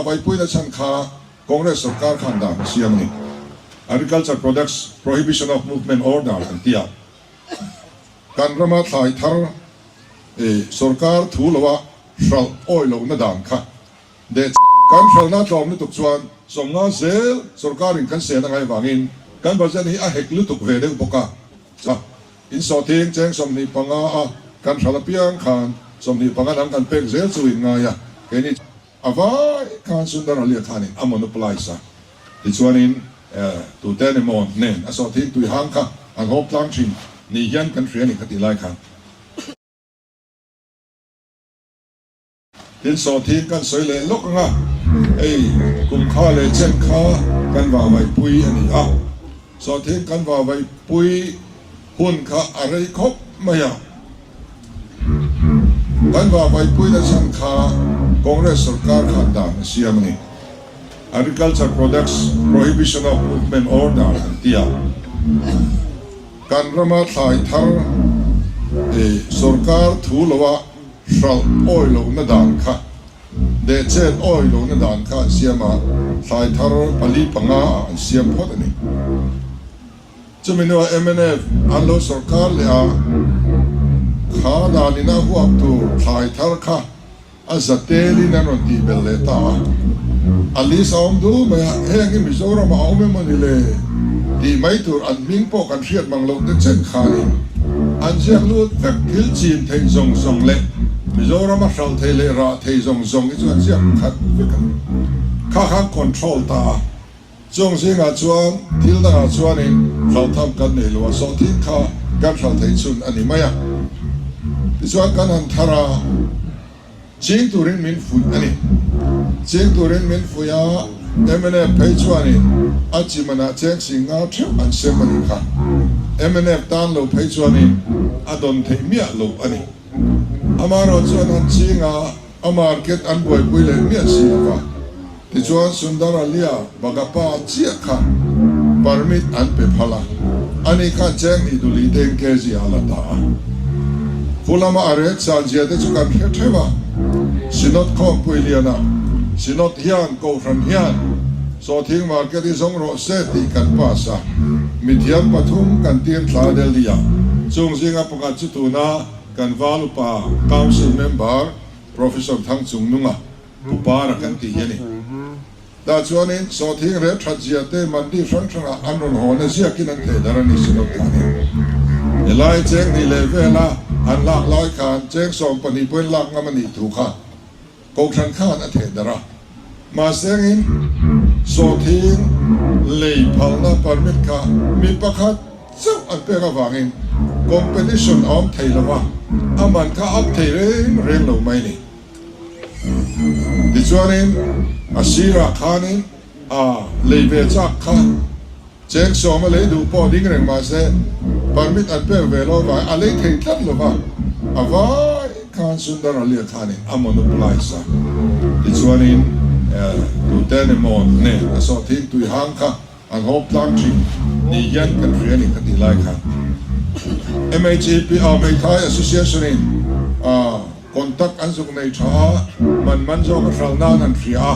Vaipuina chhan kha Congress sorkar khan dan a siam a ni. Agriculture Products Prohibition of Movement Order an ti a, kan rama thlai thar sorkar thu loa hralh awi lohna dan kha deh kan hralhna tlawm lutuk chuan 50 zel sorkarin kan sen a ngaih vangin kan budget hi a hek lutuk ve deuh bawk a. In sawhthing cheng 25 a kan hralh apiang khan 25 dang kan pek zel chu in ngai a, keini A vai khan Sundar Alia khanin a monopolize a, tichuanin tute emaw nen a sawhthing tui hang kha an hawp tlang thin ni hian kan hria a ni kha tih lai khan. Tin, sawhthing kan sawi leh lawk ang a, hei kum kha leh chen kha kan vahvaihpui a ni a, sawhthing kan vahvaihpui hun kha a rei khawp mai a. Kan vahvaipuina chhan kha Congress sorkar khan dan a siam a ni. Agriculture Products Prohibition of Movement Order an ti a. Kan rama thlai thar sorkar thu loa hralh awi lohna dan kha, deh chet awi lohna dan kha an siam a, thlai thar pali panga ah an siam phawt a ni. Chumi hnuah mnf an lo sawrkar leh a, kha danin a huap tur thlai thar kha a za telin an rawn tih belh leh ta a. A list a awm dul mai a, heng hi Mizoram ah a awm emaw ni le tih mai tur an hming pawh kan hriat mang loh te chen khanin an ziak lut vek thil chin theih zawng zawng leh Mizoram a hralh thei leh rah thei zawng zawng hi chu an ziak khat vek a ni. Kha khan control ta a. Chung zingah chuan thil dangah chuanin hralhtham kan nei lo a, sawhthing kha kan hralh theih chhun a ni mai a. Tichuan kan han thar a, ching turin min fuih a ni. Ching turin min fuih a, mnf phei chuanin a chi manah cheng sing nga theuh an sem a nih kha. Mnf tan lo phei chuanin a dawn theih miah loh a ni. Amaherawh chuan an ching a, a market an buaipui leh miah si lo va. Tichuan Sundaralia Bagapa chiah kha permit an pe phal a, ani khan cheng hnih duli deng kg a la ta a. Khu lama a ret san zia te chu kan hre theuh a, Synod khawmpui liana Synod hian Kohhran hian Sawthing market hi zawng rawh se tih kan pass a, mithiam pathum kan tir thla Delhi ah, chung zinga pakhat chu tuna kan val upa Council member Professor Thangchungnunga, Pu Para kan tih hi a ni. Tah chuanin sawhthing rel that zia te mandi hrang hrangah an rawn haw na ziakin an theh darh a ni Synod khanin. Helai cheng hnih leh vela an lak lai khan cheng 12 pawhin lak ngam a nih thu kha Kohhran khan a theh darh a. Mahsengin sawhthing lei phalna permit kha mi pakhat chauh an pek avangin competition a awm thei lo va, a man kha up thei reng reng lo mai a ni. Tichuanin a sirah khanin a lei ve chak kha cheng 10 a lei duh pawh ding reng mahse permit an pek ve lo vang a lei thei tlat lo va, a vai khan Sundar Alia khanin a monopolize a. Tichuanin tute emaw nen a sawhthing tui hang kha an hawp tlang thin ni hian kan hria a ni ka tih lai khan MHAP a Hmeithai Association in a contact an zuk nei tha a, man man zawk a hralh nan an hria a,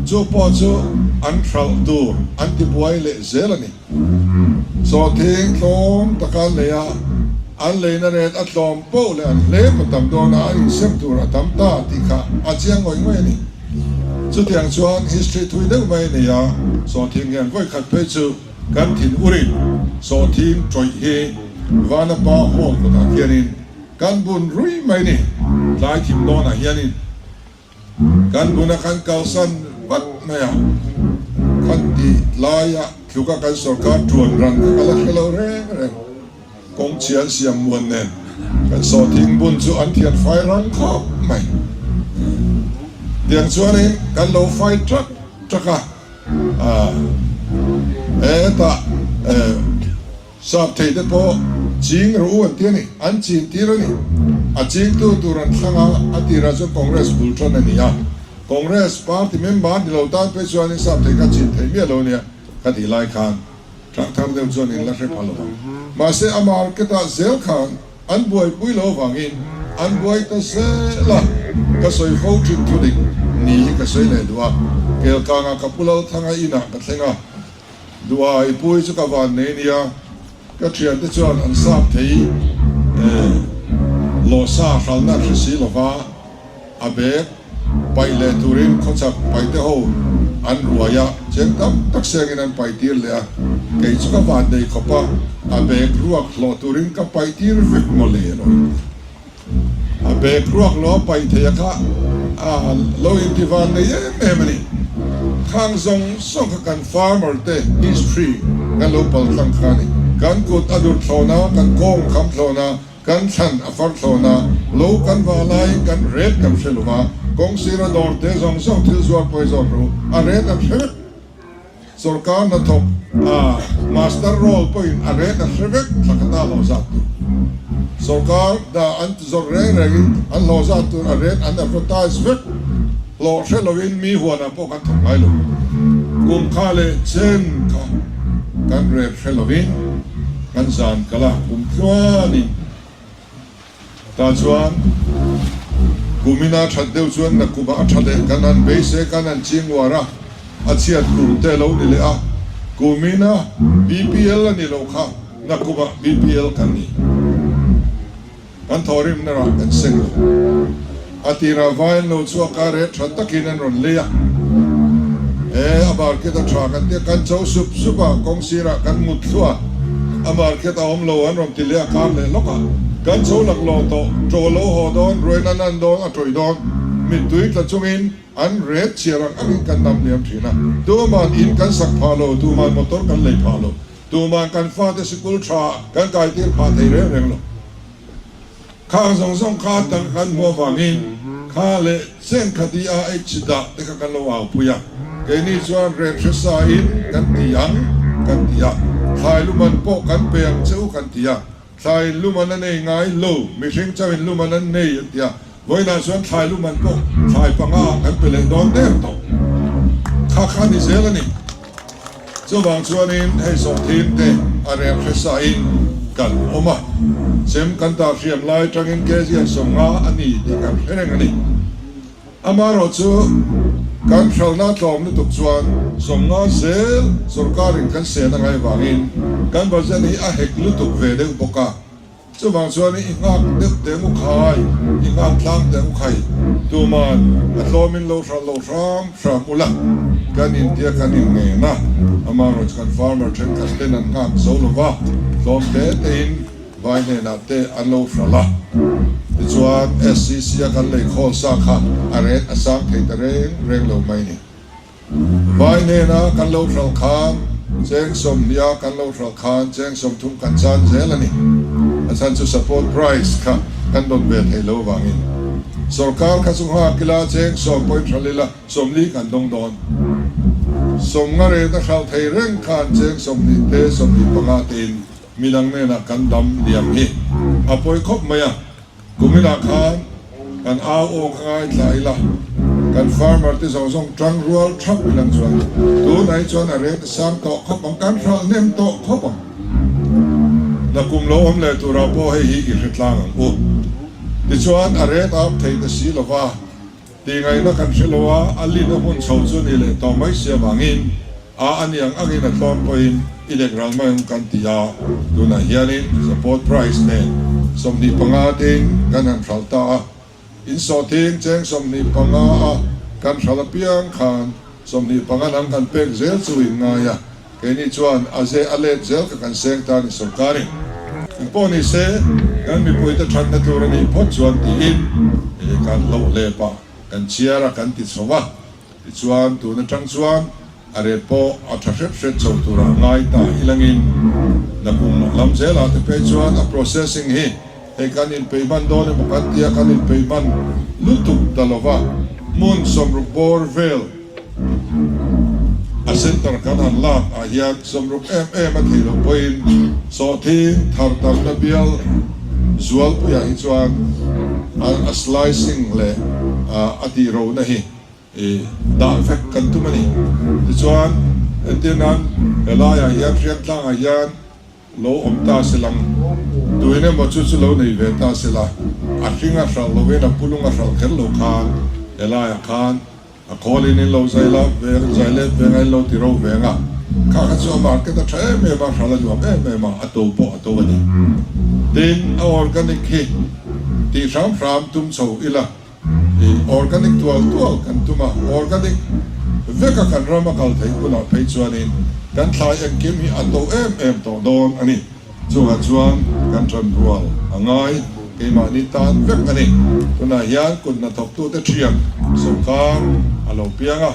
chu pawh chu an hralh tur an ti buai leh zel a ni. Sawhthing tlawm taka an lei a, an leina ret a tlawm poh leh an hlep a tam dawn a, an insem tur a tam ta tih kha a chiang ngawih ngawih a ni. Chutiang chuan history thui deuh mai a ni a, sawhthing hian vawi khat phei chu kan thin urin sawhthing tawih hi Vanapa Hall kawtah khianin kan bun rui mai ni, tlai thim dawnah hianin kan buna kan kalsan vat mai a, khan tih laia tluka kan sorkar tuan ran kha ka la hre lo reng reng. Kawng chhia an siam muan nen kan sawhthing bun chu an thian fai rang khawp mai. Tiang chuanin kan lo fai trak trak a, hetah sap thei te pawh ching rawh u an ti a ni, an chin tir a ni. A chingtu tur an thlang a, a tirah chuan Congress bul tan a ni a, Congress party member ni lo tan phei chuanin sap thei kha chin thei miah lo a nia ka tih lai khan. Thlang thar deuh chuan in la hre pha lo ang. Mahse a market ah zel khan an buaipui lo avangin an buai ta zel a, ka sawi fo thin thu dik ni hi ka sawi leh duh a. Kelkangah ka pu Lalthanga inah ka thleng a, Duha i pui chu ka van nei nia, ka thiante chuan an sap thei lawsa hralna an hre si lova, a bag paih leh turin khawchhak paihte ho an ruai a, cheng tam tak sengin an paih tir leh a, kei chu ka van nei khawp a, a bag ruak hlawh turin ka paih tir vek mawle a lo inti. A bag ruak lo a paih thei a kha a lo inti van nei em em a ni. Khang zawng zawng kha kan farmer te history kan lo pal tlang kha a ni. Kan kut a dur thlawn a, kan kawng a kham thlawn a, kan thlan a far thlawn a, lo kan vah laiin kan ret kan hre lo va, kawng sira dawr te zawng zawng thil zuar pawi zawt ru, a ret an hre vek. Sorkar hnathawk a master roll pawhin a ret a hre vek thla khat a hlawh zat tur. Sorkar dah an ti zawrh reng rengin an hlawh zat tur a ret an advertise vek. Hlawh hre loin mi huanah pawh kan thawk ngai lo. Kum kha leh chen kha kan ret hre loin kan zan kal a, kum tluanin. Tah chuan kumina that deuh chuan nakuma a tha leh kan han beisei kan han ching uar a, a chhiat kum te lo ni leh a, kumina BPL a ni lo kha nakuma BPL kan ni. Kan thawhrimna rah kan seng lo. A tirah vai an lo chhuak a, reh tha takin an rawn lei a. E, a market a tha kan tia, kan cho sup sup a, kawng sirah kan mut thluah a, a market a awm lo an rawn ti leh a, kar leh lawk a. Kan cho laklawh tawh, ṭaw lo haw dawn, ruain an an dawn, a ṭawih dawn. Mittui tla chungin an ret chhiar ang angin kan nam liam ṭhin a. Tuman in kan sak phah lo, tuman motor kan lei phah lo, tuman kan fate sikul ṭha kan kaitir phah thei reng reng lo. Khang zawng zawng kha tak kan hmuh avangin kha leh chen kha DRH dah te kha kan lo au pui a, keini chuan ren hre sa in kan ti ang kan ti a, thlai luman pawh kan pe ang che u kan ti a, thlai in luman a nei ngai lo, mihring chauh in luman an nei an ti a, vawiinah chuan thlai luman pawh thlai panga ah kan pe leh dawn der tawh kha kha ni zel a ni. Chuvang chuanin hei sawhthim te a reng hre sain kan awm a, chem kan tah hriam lai tangin kg 50 a ni tih kan hre reng a ni. Amaherawh chu kan hralhna tlawm lutuk chuan 50 zel sorkarin kan sen a ngaih vangin kan budget hi a hek lutuk ve deuh bawk a. Chuvang chuan i nghak deuh teh ngu khai, i nghak tlang teh ngu khai, tuman a tlawmin lo hral lo hram hram ula, kan intia kan inngen a, amaherawh chu kan farmer thenkhat ten an nghak zo lo va, tlawm te tein vai hnenah te an lo hral a. Tichuan SCC a kan lei khawl sa kha a ret a sang thei ta reng reng lo mai ni. Vai hnena kan lo hralh khan cheng sawmhnih a kan lo hralh khan cheng 30 kan chan zel a ni. A chhan chu support price kha kan dawn ve theih lo vangin sorkar kha chu nghak ila cheng 10 pawhin hralh ila 40 kan dawng dawn. 50 rate a hralh thei reng khan cheng 20 te 25 tein midang hnenah kan dam liam hi a pawi khawp mai a. Kuminah khan kan au aw ka ngaithla ila, kan farmer te zawng zawng tang rual thap ilang chuan tunah hi chuan a rate a sang tawh khawp ang, kan hralh hnem tawh khawp ang. Nakum lo awm leh turah pawh hei hi i hre tlang ang u. Tichuan a rate a up thei ta si lova, Tihngaihna kan hre lo a, a lin a hmun chho chu ni leh tawh mai si avangin a a ni ang angin a tlawm pawhin i lek ral mai ang kan ti a, tunah hianin support price nen 25 tein kan han hralh ta a, in sawhthing cheng 25 a kan hralh apiang khan 25 nang kan pek zel chu in ngai a. Keini chuan a ze a let zel kha kan seng ta a ni sorkarin. Engpawh ni se, kan mipuite thatna tur a nih phawt chuan tiin kan hlauh hlep a, kan chhiar a, kan ti chho a. Tichuan, tun atang chuan a ret pawh a tha hret hret chho turah ngai ta ilangin nakum lam zelah te phei chuan a processing hi hei kan inpeih hman dawn emaw kan tia kan inpeih hman lutuk ta lova, hmun 60 bawr vel, A center kan han lak ah hian 60 em em a theih loh pawhin sawhthing thar tamna bial zualpuiah hi chuan a slicing leh a tih rohna hi dah vek kan tum a ni. Tichuan entir nan helaiah hian Hriangtlangah hian lo awm ta se lang, tuin emaw chu chu lo nei ve ta se la, a hring a hralh loin a pulung a hralh kher lo khan helaiah khan. A khawlin in lo zai lak ve, zai let ve nga in lo ti ro ve nga. Kha kha chu a market a tha em em a, hral a nuam em em a, a to pawh a to a ni. Tin, a organic hi tih hram hram tum chho ila, i organic tual tual kan tum a, organic veka kan ram a kal theih hunah phei chuanin kan thlai engkim hi a to em em tawh dawn a ni. Chungah chuan kan ṭan rual a ngai, keimahni tan vek a ni. Tunah hian kut hnathawktute ṭhian sawrkar a lo piang a,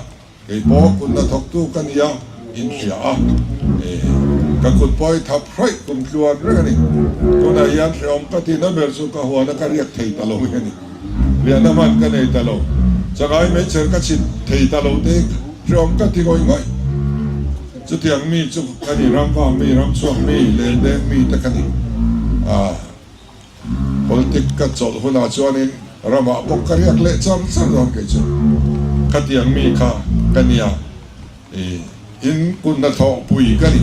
kei pawh kut hnathawktu ka ni a, in hria a. E, ka kut pawh i thap hraih kum tluan reng a ni. Tunah hian hrehawm ka tihna ber chu ka huana ka riak thei ta lo hi a ni. Riahna hman ka nei ta lo. Changai meichher ka chhit thei ta lo te hrehawm ka ti ngawih ngawih. Chutiang mi chu ka ni, ram vang mi, ram chhuak mi, len deng mi te ka ni. A politic ka chawlh hunah chuanin ramah bawk ka riak leh char char dawn kei chu. Khatiang mi kha ka nia, i in kunna thawhpui ka ni.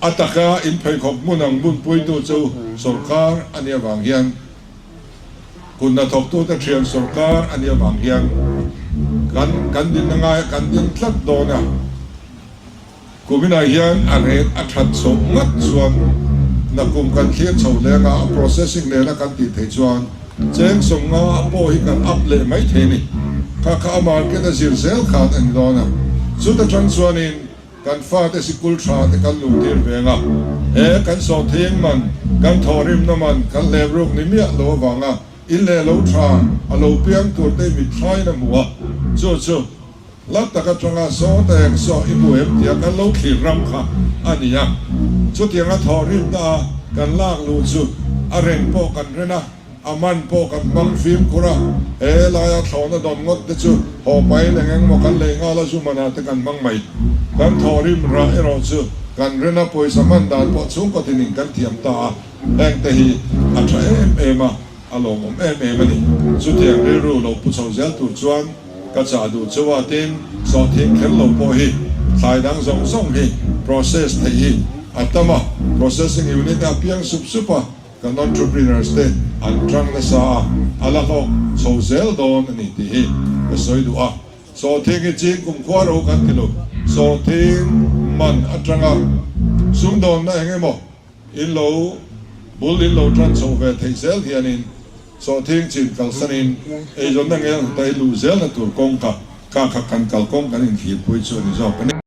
A taka in pheikhawk hmun ang bunpuitu chu sawrkar a nih avang hian Kut hnathawktute thian sawrkar a nih avang hian kan kan dinna ngaia kan ding tlat dawn a, kuminah hian a rate a that chhoh ngat chuan nakum kan thlir chho leng a, a processing nena kan tih theih chuan cheng 50 pawh hi kan up leh mai thei a ni. Kha kha a market a zir zel khan a ni dawn a, chuta tang chuanin Kan fate sikul tha te kan luh tir veng a, he kan sawhthing man, kan thawhrimna man kan hlep ruk ni miah lo avanga in leh lo tha a lo piang tur te mitthlaiin a hmu a, chu chu la tak atanga saw ta eng saw i hmu em tia kan lo thlir ram kha a ni a, chutianga thawhrimna a kan lak luh chu a reng pawh kan ren a. A man pawh kan hmang fimkhur a, he laia thlawhna dawn ngawt te chu haw pain eng eng maw kan lei nghal a, zu manah te kan hmang mai. Kan thawhrim rah erawh chu kan rena pawisa hman dan pawh chhungkaw tinin kan thiam ta a, heng te hi a tha em em a, a lawmawm em em a ni. Chutiang rilru lo pu chho zel tur chuan ka chah duh chu a, tin, sawhthing kher lo pawh hi thlai dang zawng zawng hi process theih hi a tam a, processing unit a piang sup sup a, Kan entrepreneurs te an tang nasa a, a la hlawk chho zel dawn a ni tih hi ka sawi duh a. Sawhthing hi ching kumkhua ro kan ti lo, sawhthing man atanga sumdawnna eng emaw in lo bul in lo tan chho ve theih zel hianin sawhthing chin kalsanin eizawnna ngel hna hi luh zelna tur kawng kha kha kha kan kalkawng kan inthirpui chu a ni zawk a ni.